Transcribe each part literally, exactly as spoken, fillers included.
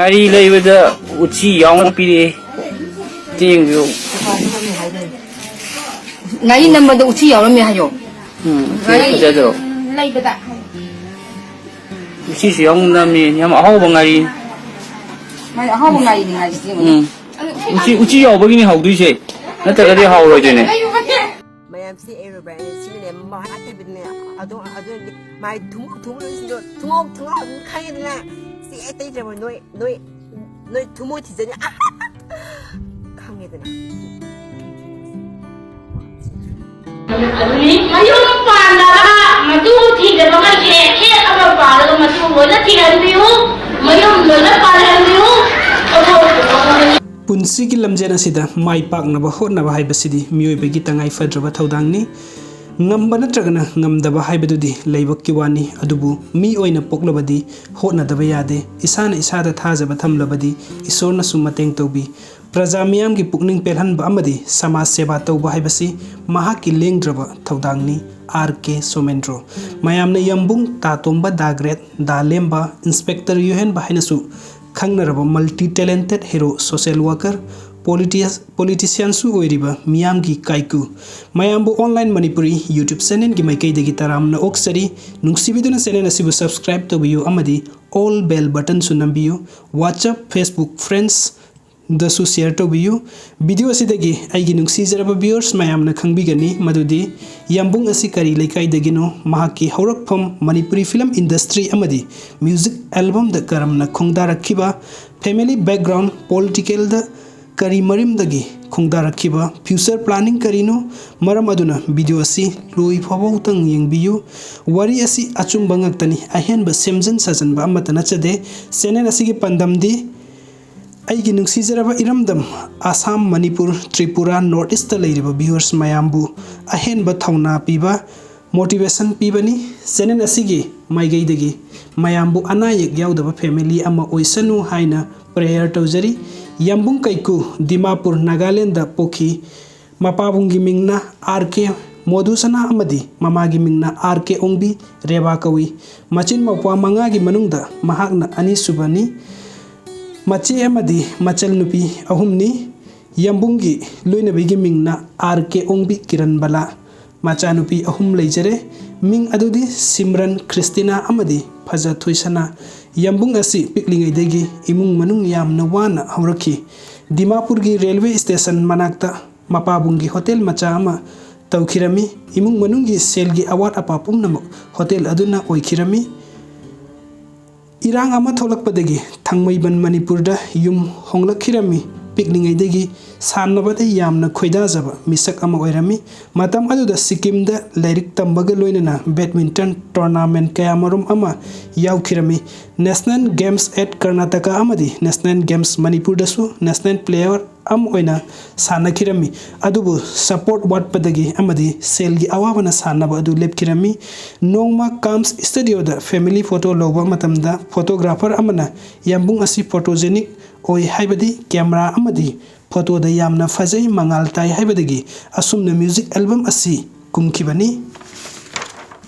ꯉꯥꯔꯤ ꯂꯩꯕꯗ ꯎꯆꯤ ꯌꯥꯎꯅ ꯄꯤꯔꯛꯑꯦ꯫ ꯆꯦꯡꯁꯨ꯫ ꯉꯥꯔꯤ ꯅꯝꯕꯗ ꯎꯆꯤ ꯌꯥꯎꯔꯝꯃꯦ ꯍꯥꯏꯌꯣ꯫ ꯎꯝ, ꯎꯆꯤ ꯐꯖꯗ꯭ꯔꯣ? ꯂꯩꯕꯗ꯫ ꯎꯆꯤꯁꯨ ꯌꯥꯎꯅ ꯅꯝꯃꯤ꯫ ꯌꯥꯝ ꯑꯍꯥꯎꯕ ꯉꯥꯔꯤ꯫ ꯃꯥꯏ ꯑꯍꯥꯎꯕ ꯉꯥꯔꯤꯅꯤ ꯉꯥꯔꯤꯁꯦ꯫ ꯎꯝ꯫ ꯎꯆꯤ, ꯎꯆꯤ ꯌꯥꯎꯕꯒꯤꯅꯤ ꯍꯥꯎꯗꯣꯏꯁꯦ꯫ ꯅꯠꯇ꯭ꯔꯒꯗꯤ ꯍꯥꯎꯔꯣꯏꯗꯣꯏꯅꯦ꯫ ꯃꯌꯥꯝꯁꯤ ꯑꯦꯔꯣꯕꯥꯏꯅꯦ ꯁꯤꯅꯅꯦ ꯃꯍꯥꯛ ꯍꯥꯠꯇꯕꯤꯗꯅꯦ ꯑꯗꯣ ꯑꯗꯨꯅꯗꯤ ꯃꯥꯏ ꯊꯨꯝꯃꯣꯛ ꯊꯨꯝꯃꯣꯛ ꯂꯣꯏꯁꯤꯡꯗꯣ ꯊꯨꯝꯃꯣꯛ ꯊꯨꯝꯃꯣꯛ ꯑꯗꯨꯝ ꯈꯪꯉꯦꯗꯅ꯫ ꯁꯤ ꯑꯩ ꯇꯩꯗ꯭ꯔꯕ ꯅꯣꯏ ꯅꯣꯏ ꯅꯣꯏ ꯊꯨꯝꯃꯣꯛ ꯊꯤꯖꯅꯤ꯫ ꯈꯪꯉꯦꯗꯅ꯫ ꯑꯗꯨꯅꯤ ꯃꯌꯨꯝ ꯄꯥꯟꯗꯕ ꯃꯇꯨ ꯊꯤꯗꯕ ꯃꯩꯁꯦ ꯍꯦꯛ ꯑꯃ ꯄꯥꯜꯂꯒ ꯃꯇꯨ ꯂꯣꯏꯅ ꯊꯤꯍꯟꯕꯤꯌꯨ꯫ ꯃꯌꯨꯝ ꯂꯣꯏꯅ ꯄꯥꯜꯍꯟꯕꯤꯌꯨ꯫ ꯄꯨꯟꯁꯤꯒꯤ ꯂꯝꯖꯦꯜ ꯑꯁꯤꯗ ꯃꯥꯏ ꯄꯥꯛꯅꯕ ꯍꯣꯠꯅꯕ ꯍꯥꯏꯕꯁꯤꯗꯤ ꯃꯤꯑꯣꯏꯕꯒꯤ ꯇꯉꯥꯏ ꯐꯗ꯭ꯔꯕ ꯊꯧꯗꯥꯡꯅꯤ꯫ ꯉꯝꯕ ꯅꯠꯇ꯭ꯔꯒꯅ ꯉꯝꯗꯕ ꯍꯥꯏꯕꯗꯨꯗꯤ ꯂꯥꯏꯕꯛꯀꯤ ꯋꯥꯅꯤ, ꯑꯗꯨꯕꯨ ꯃꯤ ꯑꯣꯏꯅ ꯄꯣꯛꯂꯕꯗꯤ ꯍꯣꯠꯅꯗꯕ ꯌꯥꯗꯦ꯫ ꯏꯁꯥꯅ ꯏꯁꯥꯗ ꯊꯥꯖꯕ ꯊꯝꯂꯕꯗꯤ ꯏꯁꯣꯔꯅꯁꯨ ꯃꯇꯦꯡ ꯇꯧꯕꯤ꯫ ꯄ꯭ꯔꯖꯥ ꯃꯤꯌꯥꯝꯒꯤ ꯄꯨꯛꯅꯤꯡ ꯄꯦꯜꯍꯟꯕ ꯑꯃꯗꯤ ꯁꯃꯥꯖ ꯁꯦꯕꯥ ꯇꯧꯕ ꯍꯥꯏꯕꯁꯤ ꯃꯍꯥꯛꯀꯤ ꯂꯦꯡꯗ꯭ꯔꯕ ꯊꯧꯗꯥꯡꯅꯤ꯫ ꯑꯥꯔ ꯀꯦ ꯁꯣꯃꯦꯟꯗ꯭ꯔꯣ꯫ ꯃꯌꯥꯝꯅ ꯌꯥꯝꯕꯨꯡ, ꯇꯥ ꯇꯣꯝꯕ, ꯗꯥ ꯒ꯭ꯔꯦꯠ, ꯗꯥ ꯂꯦꯝꯕ, ꯏꯟꯁꯄꯦꯛꯇꯔ ꯌꯨꯍꯦꯟꯕ ꯍꯥꯏꯅꯁꯨ ꯈꯪꯅꯔꯕ multi talented hero, social worker, politician, politicianꯁꯨ ꯑꯣꯏꯔꯤꯕ ꯃꯤꯌꯥꯝꯒꯤ ꯀꯥꯏꯀꯨ꯫ ꯃꯌꯥꯝꯕꯨ Online Manipuri YouTube channelꯒꯤ ꯃꯥꯏꯀꯩꯗꯒꯤ ꯇꯔꯥꯝꯅ ꯑꯣꯛꯆꯔꯤ꯫ ꯅꯨꯡꯁꯤꯕꯤꯗꯨꯅ channel ꯑꯁꯤꯕꯨ subscribe ꯇꯧꯕꯤꯌꯨ ꯑꯃꯗꯤ all bell buttonꯁꯨ ꯅꯝꯕꯤꯌꯨ꯫ WhatsApp, Facebook friends ꯗꯁꯨ share ꯇꯧꯕꯤꯌꯨ꯫ Video ꯑꯁꯤꯗꯒꯤ ꯑꯩꯒꯤ ꯅꯨꯡꯁꯤꯖꯔꯕ viewers ꯃꯌꯥꯝꯅ ꯈꯪꯕꯤꯒꯅꯤ ꯃꯗꯨꯗꯤ ꯌꯥꯝꯕꯨꯡ ꯑꯁꯤ ꯀꯔꯤ ꯂꯩꯀꯥꯏꯗꯒꯤꯅꯣ, ꯃꯍꯥꯛꯀꯤ ꯍꯧꯔꯛꯐꯝ, ꯃꯅꯤꯄꯨꯔꯤ film industry ꯑꯃꯗꯤ music albumꯗ ꯀꯔꯝꯅ ꯈꯣꯡꯗꯥꯔꯛꯈꯤꯕ, family background, politicalꯗ ꯀꯔꯤ ꯃꯔꯝꯗꯒꯤ ꯈꯣꯡꯗꯥꯔꯛꯈꯤꯕ, future planning ꯀꯔꯤꯅꯣ, ꯃꯔꯝ ꯑꯗꯨꯅ video ꯑꯁꯤ ꯂꯣꯏ ꯐꯥꯎꯕꯇꯪ ꯌꯦꯡꯕꯤꯌꯨ꯫ ꯋꯥꯔꯤ ꯑꯁꯤ ꯑꯆꯨꯝꯕ ꯉꯥꯛꯇꯅꯤ, ꯑꯍꯦꯟꯕ ꯁꯦꯝꯖꯤꯟ ꯁꯥꯖꯤꯟꯕ ꯑꯃꯠꯇ ꯅꯠꯆꯗꯦ꯫ Channel ꯑꯁꯤꯒꯤ ꯄꯥꯟꯗꯝꯗꯤ ꯑꯩꯒꯤ ꯅꯨꯡꯁꯤꯖꯔꯕ ꯏꯔꯝꯗꯝ ꯑꯁꯥꯝ, ꯃꯅꯤꯄꯨꯔ, ꯇ꯭ꯔꯤꯄꯨꯔꯥ, North Eastꯇ ꯂꯩꯔꯤꯕ viewers ꯃꯌꯥꯝꯕꯨ ꯑꯍꯦꯟꯕ ꯊꯧꯅꯥ ꯄꯤꯕ, motivation ꯄꯤꯕꯅꯤ꯫ Channel ꯑꯁꯤꯒꯤ ꯃꯥꯏꯀꯩꯗꯒꯤ ꯃꯌꯥꯝꯕꯨ ꯑꯅꯥ ꯑꯌꯦꯛ ꯌꯥꯎꯗꯕ family ꯑꯃ ꯑꯣꯏꯁꯅꯨ ꯍꯥꯏꯅ prayer ꯇꯧꯖꯔꯤ꯫ ꯌꯥꯝꯕꯨꯡ ꯀꯩꯀꯨ ꯗꯤꯃꯥꯄꯨꯔ, ꯅꯥꯒꯥꯂꯦꯟꯗ ꯄꯣꯛꯈꯤ꯫ ꯃꯄꯥꯕꯨꯡꯒꯤ ꯃꯤꯡꯅ ꯑꯥꯔ ꯀꯦ ꯃꯣꯗꯨꯁꯅꯥ ꯑꯃꯗꯤ ꯃꯃꯥꯒꯤ ꯃꯤꯡꯅ ꯑꯥꯔ ꯀꯦ ꯑꯣꯡꯕꯤ ꯔꯦꯕꯥ ꯀꯧꯏ꯫ ꯃꯆꯤꯟ ꯃꯧꯄ꯭ꯋꯥ ꯃꯉꯥꯒꯤ ꯃꯅꯨꯡꯗ ꯃꯍꯥꯛꯅ ꯑꯅꯤꯁꯨꯕꯅꯤ꯫ ꯃꯆꯦ ꯑꯃꯗꯤ ꯃꯆꯜꯅꯨꯄꯤ ꯑꯍꯨꯝꯅꯤ꯫ ꯌꯥꯝꯕꯨꯡꯒꯤ ꯂꯣꯏꯅꯕꯤꯒꯤ ꯃꯤꯡꯅ ꯑꯥꯔ ꯀꯦ ꯑꯣꯡꯕꯤ ꯀꯤꯔꯟꯕꯂꯥ꯫ ꯃꯆꯥꯅꯨꯄꯤ ꯑꯍꯨꯝ ꯂꯩꯖꯔꯦ꯫ ꯃꯤꯡ ꯑꯗꯨꯗꯤ ꯁꯤꯝꯔꯟ, ꯈ꯭ꯔꯤꯁꯇꯤꯅꯥ ꯑꯃꯗꯤ ꯐꯖꯊꯣꯏꯁꯅꯥ꯫ ꯌꯥꯝꯕꯨꯡ ꯑꯁꯤ ꯄꯤꯛꯂꯤꯉꯩꯗꯒꯤ ꯏꯃꯨꯡ ꯃꯅꯨꯡ ꯌꯥꯝꯅ ꯋꯥꯅ ꯍꯧꯔꯛꯈꯤ꯫ ꯗꯤꯃꯥꯄꯨꯔꯒꯤ ꯔꯦꯜꯋꯦ ꯁ꯭ꯇꯦꯁꯟ ꯃꯅꯥꯛꯇ ꯃꯄꯥꯕꯨꯡꯒꯤ ꯍꯣꯇꯦꯜ ꯃꯆꯥ ꯑꯃ ꯇꯧꯈꯤꯔꯝꯃꯤ꯫ ꯏꯃꯨꯡ ꯃꯅꯨꯡꯒꯤ ꯁꯦꯜꯒꯤ ꯑꯋꯥꯠ ꯑꯄꯥ ꯄꯨꯝꯅꯃꯛ ꯍꯣꯇꯦꯜ ꯑꯗꯨꯅ ꯑꯣꯏꯈꯤꯔꯝꯃꯤ꯫ ꯏꯔꯥꯡ ꯑꯃ ꯊꯣꯛꯂꯛꯄꯗꯒꯤ ꯊꯥꯡꯃꯩꯕꯟ ꯃꯅꯤꯄꯨꯔꯗ ꯌꯨꯝ ꯍꯣꯡꯂꯛꯈꯤꯔꯝꯃꯤ꯫ ꯄꯤꯛꯂꯤꯉꯩꯗꯒꯤ ꯁꯥꯟꯅꯕꯗ ꯌꯥꯝꯅ ꯈꯣꯏꯗꯥꯖꯕ ꯃꯤꯁꯛ ꯑꯃ ꯑꯣꯏꯔꯝꯃꯤ꯫ ꯃꯇꯝ ꯑꯗꯨꯗ ꯁꯤꯛꯀꯤꯝꯗ ꯂꯥꯏꯔꯤꯛ ꯇꯝꯕꯒ ꯂꯣꯏꯅꯅ badminton tournament ꯀꯌꯥꯃꯔꯨꯝ ꯑꯃ ꯌꯥꯎꯈꯤꯔꯝꯃꯤ꯫ National Games at Karnataka ꯑꯃꯗꯤ National Games ꯃꯅꯤꯄꯨꯔꯗꯁꯨ national player ꯑꯃ ꯑꯣꯏꯅ ꯁꯥꯟꯅꯈꯤꯔꯝꯃꯤ꯫ ꯑꯗꯨꯕꯨ support ꯋꯥꯠꯄꯗꯒꯤ ꯑꯃꯗꯤ ꯁꯦꯜꯒꯤ ꯑꯋꯥꯕꯅ ꯁꯥꯟꯅꯕ ꯑꯗꯨ ꯂꯦꯞꯈꯤꯔꯝꯃꯤ꯫ ꯅꯣꯡꯃ ꯀꯥꯝꯁ ꯁ꯭ꯇꯨꯗꯤꯑꯣꯗ family photo ꯂꯧꯕ ꯃꯇꯝꯗ photographer ꯑꯃꯅ ꯌꯥꯝꯕꯨꯡ ꯑꯁꯤ photogenic ꯑꯣꯏ ꯍꯥꯏꯕꯗꯤ camera ꯑꯃꯗꯤ photoꯗ ꯌꯥꯝꯅ ꯐꯖꯩ, ꯃꯉꯥꯜ ꯇꯥꯏ ꯍꯥꯏꯕꯗꯒꯤ ꯑꯁꯨꯝꯅ music album ꯑꯁꯤ ꯀꯨꯝꯈꯤꯕꯅꯤ꯫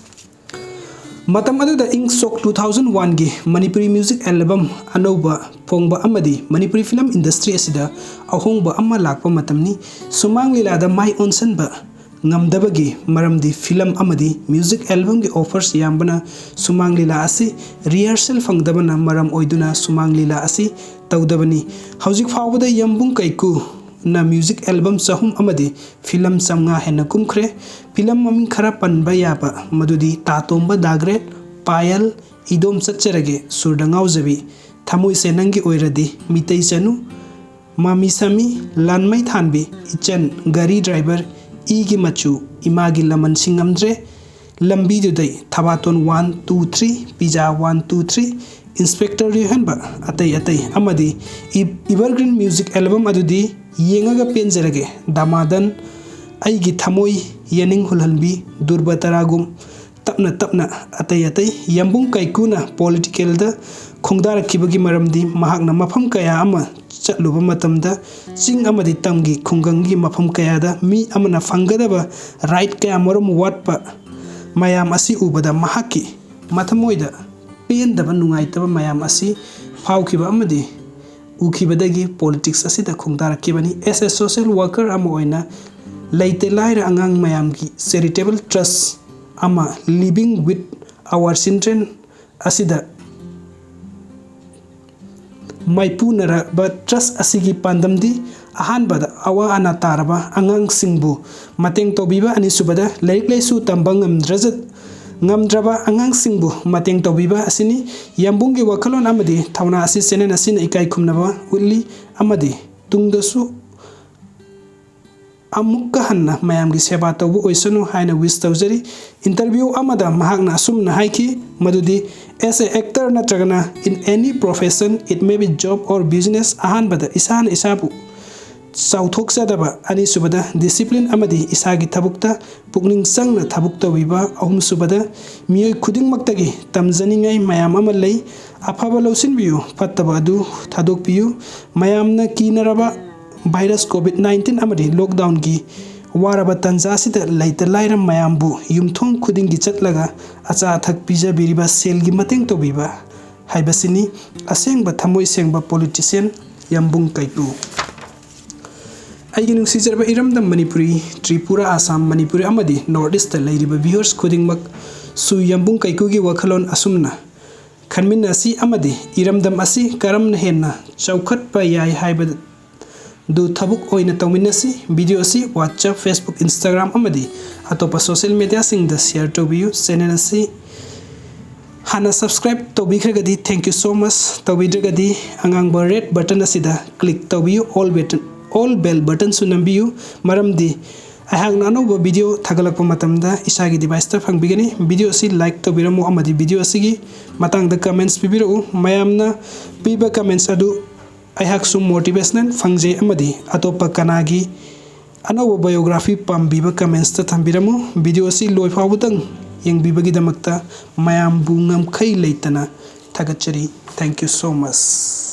ꯃꯇꯝ ꯑꯗꯨꯗ ꯏꯪ ꯁꯣꯛ two thousand oneꯒꯤ Manipuri music album ꯑꯅꯧꯕ ꯐꯣꯡꯕ ꯑꯃꯗꯤ ꯃꯅꯤꯄꯨꯔꯤ film industry ꯑꯁꯤꯗ ꯑꯍꯣꯡꯕ ꯑꯃ ꯂꯥꯛꯄ ꯃꯇꯝꯅꯤ꯫ ꯁꯨꯃꯥꯡ ꯂꯤꯂꯥꯗ ꯃꯥꯏ ꯑꯣꯟꯁꯤꯟꯕ ꯉꯝꯗꯕꯒꯤ ꯃꯔꯝꯗꯤ film ꯑꯃꯗꯤ music albumꯒꯤ offers ꯌꯥꯝꯕꯅ ꯁꯨꯃꯥꯡ ꯂꯤꯂꯥ ꯑꯁꯤ rehearsal ꯐꯪꯗꯕꯅ ꯃꯔꯝ ꯑꯣꯏꯗꯨꯅ ꯁꯨꯃꯥꯡ ꯂꯤꯂꯥ ꯑꯁꯤ ꯇꯧꯗꯕꯅꯤ꯫ ꯍꯧꯖꯤꯛ ꯐꯥꯎꯕꯗ ꯌꯥꯝꯕꯨꯡ ꯀꯩꯀꯨꯅ music album ꯆꯍꯨꯝ ꯑꯃꯗꯤ film ꯆꯥꯝꯃꯉꯥ ꯍꯦꯟꯅ ꯀꯨꯝꯈ꯭ꯔꯦ꯫ Film ꯃꯃꯤꯡ ꯈꯔ ꯄꯟꯕ ꯌꯥꯕ ꯃꯗꯨꯗꯤ ꯇꯥ ꯇꯣꯝꯕ ꯗꯥꯒ꯭ꯔꯦꯠ, ꯄꯥꯌꯜ, ꯏꯗꯣꯝ ꯆꯠꯆꯔꯒꯦ, ꯁꯨꯔꯗ ꯉꯥꯎꯖꯕꯤ, ꯊꯃꯣꯏꯁꯦ ꯅꯪꯒꯤ ꯑꯣꯏꯔꯗꯤ, ꯃꯤꯇꯩ ꯆꯅꯨ, ꯃꯥꯃꯤ ꯁꯥꯃꯤ, ꯂꯥꯟꯃꯩ ꯊꯥꯟꯕꯤ, ꯏꯆꯟ, ꯒꯥꯔꯤ driver, ꯏꯒꯤ ꯃꯆꯨ, ꯏꯃꯥꯒꯤ ꯂꯃꯟ ꯁꯤꯡꯉꯝꯗ꯭ꯔꯦ, ꯂꯝꯕꯤꯗꯨꯗꯩ, ꯊꯕꯥꯇꯣꯟ one two three, pizza one two three, Inspector ꯔꯤꯍꯟꯕ, ꯑꯇꯩ ꯑꯇꯩ ꯑꯃꯗꯤ ꯏ-, evergreen music album ꯑꯗꯨꯗꯤ ꯌꯦꯡꯉꯒ ꯄꯦꯟꯖꯔꯒꯦ, ꯗꯃꯥꯗꯟ, ꯑꯩꯒꯤ ꯊꯃꯣꯏ ꯌꯦꯅꯤꯡ ꯍꯨꯜꯍꯟꯕꯤ, ꯗꯨꯔꯕ ꯇꯔꯥꯒꯨꯝ, ꯇꯞꯅ ꯇꯞꯅ ꯑꯇꯩ ꯑꯇꯩ꯫ ꯌꯥꯝꯕꯨꯡ ꯀꯩꯀꯨꯅ politicalꯗ ꯈꯣꯡꯗꯥꯔꯛꯈꯤꯕꯒꯤ ꯃꯔꯝꯗꯤ ꯃꯍꯥꯛꯅ ꯃꯐꯝ ꯀꯌꯥ ꯑꯃ ꯆꯠꯂꯨꯕ ꯃꯇꯝꯗ ꯆꯤꯡ ꯑꯃꯗꯤ ꯇꯝꯒꯤ ꯈꯨꯡꯒꯪꯒꯤ ꯃꯐꯝ ꯀꯌꯥꯗ ꯃꯤ ꯑꯃꯅ ꯐꯪꯒꯗꯕ right ꯀꯌꯥ ꯃꯔꯨꯝ ꯋꯥꯠꯄ ꯃꯌꯥꯝ ꯑꯁꯤ ꯎꯕꯗ ꯃꯍꯥꯛꯀꯤ ꯃꯊꯃꯣꯏꯗ ꯄꯦꯟꯗꯕ, ꯅꯨꯡꯉꯥꯏꯇꯕ ꯃꯌꯥꯝ ꯑꯁꯤ ꯐꯥꯎꯈꯤꯕ ꯑꯃꯗꯤ ꯎꯈꯤꯕꯗꯒꯤ politics ꯑꯁꯤꯗ ꯈꯣꯡꯗꯥꯔꯛꯈꯤꯕꯅꯤ꯫ As a social worker ꯑꯃ ꯑꯣꯏꯅ ꯂꯩꯇ ꯂꯥꯏꯔ ꯑꯉꯥꯡ ꯃꯌꯥꯝꯒꯤ charitable trust ꯑꯃ Living with Our Children ꯑꯁꯤꯗ ꯃꯥꯏꯄꯨꯅꯔꯕ trust ꯑꯁꯤꯒꯤ ꯄꯥꯟꯗꯝꯗꯤ ꯑꯍꯥꯟꯕꯗ ꯑꯋꯥ ꯑꯅꯥ ꯇꯥꯔꯕ ꯑꯉꯥꯡꯁꯤꯡꯕꯨ ꯃꯇꯦꯡ ꯇꯧꯕꯤꯕ, ꯑꯅꯤꯁꯨꯕꯗ ꯂꯥꯏꯔꯤꯛ ꯂꯥꯏꯁꯨ ꯇꯝꯕ ꯉꯝꯗ꯭ꯔꯖ-, ꯉꯝꯗ꯭ꯔꯕ ꯑꯉꯥꯡꯁꯤꯡꯕꯨ ꯃꯇꯦꯡ ꯇꯧꯕꯤꯕ ꯑꯁꯤꯅꯤ꯫ ꯌꯥꯝꯕꯨꯡꯒꯤ ꯋꯥꯈꯜꯂꯣꯟ ꯑꯃꯗꯤ ꯊꯧꯅꯥ ꯑꯁꯤ channel ꯑꯁꯤꯅ ꯏꯀꯥꯏ ꯈꯨꯝꯅꯕ ꯎꯠꯂꯤ ꯑꯃꯗꯤ ꯇꯨꯡꯗꯁꯨ ꯑꯃꯨꯛꯀ ꯍꯟꯅ ꯃꯌꯥꯝꯒꯤ ꯁꯦꯕꯥ ꯇꯧꯕ ꯑꯣꯏꯁꯅꯨ ꯍꯥꯏꯅ wish ꯇꯧꯖꯔꯤ꯫ Interview ꯑꯃꯗ ꯃꯍꯥꯛꯅ ꯑꯁꯨꯝꯅ ꯍꯥꯏꯈꯤ ꯃꯗꯨꯗꯤ, "As a actor ꯅꯠꯇ꯭ꯔꯒꯅ in any profession, it may be job or business, ꯑꯍꯥꯟꯕꯗ ꯏꯁꯥꯅ ꯏꯁꯥꯕꯨ ꯆꯥꯎꯊꯣꯛꯆꯗꯕ, ꯑꯅꯤꯁꯨꯕꯗ discipline ꯑꯃꯗꯤ ꯏꯁꯥꯒꯤ ꯊꯕꯛꯇ ꯄꯨꯛꯅꯤꯡ ꯆꯪꯅ ꯊꯕꯛ ꯇꯧꯕꯤꯕ, ꯑꯍꯨꯝꯁꯨꯕꯗ ꯃꯤꯑꯣꯏ ꯈꯨꯗꯤꯡꯃꯛꯇꯒꯤ ꯇꯝꯖꯅꯤꯡꯉꯥꯏ ꯃꯌꯥꯝ ꯑꯃ ꯂꯩ, ꯑꯐꯕ ꯂꯧꯁꯤꯟꯕꯤꯌꯨ, ꯐꯠꯇꯕ ꯑꯗꯨ ꯊꯥꯗꯣꯛꯄꯤꯌꯨ, ꯃꯌꯥꯝꯅ ꯀꯤꯅꯔꯕ virus COVID nineteen ꯑꯃꯗꯤ lockdownꯒꯤ ꯋꯥꯔꯕ ꯇꯥꯟꯖꯥ ꯑꯁꯤꯗ ꯂꯩꯇ ꯂꯥꯏꯔ ꯃꯌꯥꯝꯕꯨ ꯌꯨꯝꯊꯣꯡ ꯈꯨꯗꯤꯡꯒꯤ ꯆꯠꯂꯒ ꯑꯆꯥ ꯑꯊꯛ ꯄꯤꯖꯕꯤꯔꯤꯕ, ꯁꯦꯜꯒꯤ ꯃꯇꯦꯡ ꯇꯧꯕꯤꯕ ꯍꯥꯏꯕꯁꯤꯅꯤ ꯑꯁꯦꯡꯕ ꯊꯃꯣꯏ ꯁꯦꯡꯕ politician ꯌꯥꯝꯕꯨꯡ ꯀꯩꯀꯨ"꯫ ꯑꯩꯒꯤ ꯅꯨꯡꯁꯤꯖꯔꯕ ꯏꯔꯝꯗꯝ ꯃꯅꯤꯄꯨꯔꯤ, ꯇ꯭ꯔꯤꯄꯨꯔꯥ, ꯑꯁꯥꯝ, ꯃꯅꯤꯄꯨꯔꯤ ꯑꯃꯗꯤ North Eastꯇ ꯂꯩꯔꯤꯕ viewers ꯈꯨꯗꯤꯡꯃꯛꯁꯨ ꯌꯥꯝꯕꯨꯡ ꯀꯩꯀꯨꯒꯤ ꯋꯥꯈꯜꯂꯣꯟ ꯑꯁꯨꯝꯅ ꯈꯟꯃꯤꯟꯅꯁꯤ ꯑꯃꯗꯤ ꯏꯔꯝꯗꯝ ꯑꯁꯤ ꯀꯔꯝꯅ ꯍꯦꯟꯅ ꯆꯥꯎꯈꯠꯄ ꯌꯥꯏ ꯍꯥꯏꯕꯗꯨ ꯊꯕꯛ ꯑꯣꯏꯅ ꯇꯧꯃꯤꯟꯅꯁꯤ꯫ Video ꯑꯁꯤ WhatsApp, Facebook, Instagram ꯑꯃꯗꯤ ꯑꯇꯣꯞꯄ social mediaꯁꯤꯡꯗ share ꯇꯧꯕꯤꯌꯨ꯫ Channel ꯑꯁꯤ ꯍꯥꯟꯅ subscribe ꯇꯧꯕꯤꯈ꯭ꯔꯒꯗꯤ thank you so much, ꯇꯧꯕꯤꯗ꯭ꯔꯒꯗꯤ ꯑꯉꯥꯡꯕ red button ꯑꯁꯤꯗ click ꯇꯧꯕꯤꯌꯨ, all button, all bell buttonꯁꯨ ꯅꯝꯕꯤꯌꯨ, ꯃꯔꯝꯗꯤ ꯑꯩꯍꯥꯛꯅ ꯑꯅꯧꯕ video ꯊꯥꯒꯠꯂꯛꯄ ꯃꯇꯝꯗ ꯏꯁꯥꯒꯤ deviceꯇ ꯐꯪꯕꯤꯒꯅꯤ꯫ Video ꯑꯁꯤ like ꯇꯧꯕꯤꯔꯝꯃꯨ ꯑꯃꯗꯤ video ꯑꯁꯤꯒꯤ ꯃꯇꯥꯡꯗ comments ꯄꯤꯕꯤꯔꯛꯎ꯫ ꯃꯌꯥꯝꯅ ꯄꯤꯕ comments ꯑꯗꯨ ꯑꯩꯍꯥꯛꯁꯨ motivational ꯐꯪꯖꯩ ꯑꯃꯗꯤ ꯑꯇꯣꯞꯄ ꯀꯅꯥꯒꯤ ꯑꯅꯧꯕ biography ꯄꯥꯝꯕꯤꯕ commentsꯇ ꯊꯝꯕꯤꯔꯝꯃꯨ꯫ Video ꯑꯁꯤ ꯂꯣꯏ ꯐꯥꯎꯕꯗꯪ ꯌꯦꯡꯕꯤꯕꯒꯤꯗꯃꯛꯇ ꯃꯌꯥꯝꯕꯨ ꯉꯝꯈꯩ ꯂꯩꯇꯅ ꯊꯥꯒꯠꯆꯔꯤ꯫ Thank you so much꯫